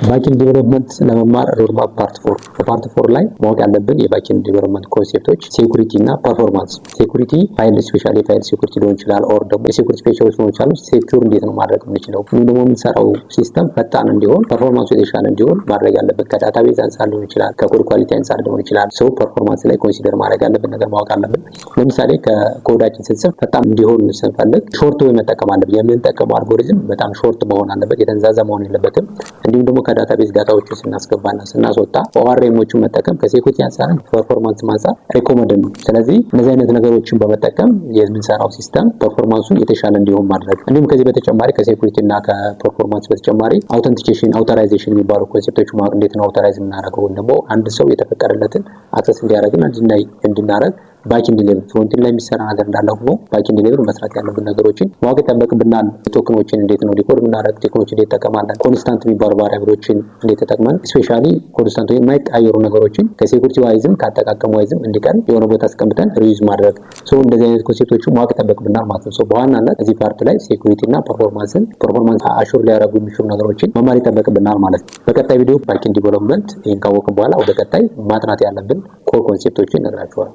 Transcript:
Backend development ለመማር roadmap part 4። በ part 4 ላይ ማወቅ ያለብን የ backend development concept ኦች security እና performance። Security file፣ especially file security ሊሆን ይችላል፣ or ደግሞ የ security feature ኦች ሊሆን ይችላሉ። Secure እንዴት ነው ማድረግ የምንችለው? እንዲሁም ደግሞ የምንሰራው system ፈጣን እንዲሆን፣ performance ኡ የተሻለ እንዲሆን ማድረግ ያለብን ከ database አንጻር ሊሆን ይችላል፣ ከ code quality አንጻር ሊሆን ይችላል። So performance ላይ consider ማድረግ ያለብን ነገር ማወቅ አለብን። ለምሳሌ ከኮዳችን ስንጽፍ ፈጣን እንዲሆን ስንፈልግ short way መጠቀም አለብን። የምንጠቀመው አልጎሪዝም በጣም short መሆን አለበት፣ የተንዛዛ መሆን የለበትም። እንዲሁም ደግሞ ከ database data ዎችን ስናስገባና ስናስወጣ ORM ኦችን መጠቀም ከ security አንጻር፣ performance አንጻር recommend ነው። ስለዚህ እነዚህ አይነት ነገሮችን በመጠቀም የምንሰራው system performance ኡ የተሻለ እንዲሆን ማድረግ። እንዲሁም ከዚህ በተጨማሪ ከ security እና ከ performance በተጨማሪ authentication፣ authorization የሚባሉ concept ኦች፣ እንዴት ነው authorize የምናደርገው ወይም ደግሞ አንድ ሰው የተፈቀደለትን access እንዲያደርግና እንድናደርግ backend level፣ frontend ላይ የሚሰራ ነገር እንዳለ ሆኖ backend level መስራት ያለብን ነገሮችን ማወቅ ይጠበቅብናል። Token ኦችን እንዴት ነው decode የምናደርግ፣ token ኦችን እንዴት እንጠቀማለን፣ constant የሚባሉ variable ኦችን እንዴት ተጠቅመን፣ especially constant ወይም የማይቀያየሩ ነገሮችን ከ security wise ም ከአጠቃቀም wise ም እንዲቀል የሆነ ቦታ አስቀምጠን reuse ማድረግ፣ so እንደዚህ አይነት concept ኦችን ማወቅ ይጠበቅብናል ማለት ነው። በዋናነት እዚህ part ላይ security እና performance ን performance assure ሊያደርጉ የሚችሉ ነገሮችን መማር ይጠበቅብናል ማለት ነው። በቀጣይ ቪዲዮ backend development ይህን ካወቅን በኋላ ወደ ቀጣይ ማጥናት ያለብን core concept ኦችን እነግራችኋለሁ።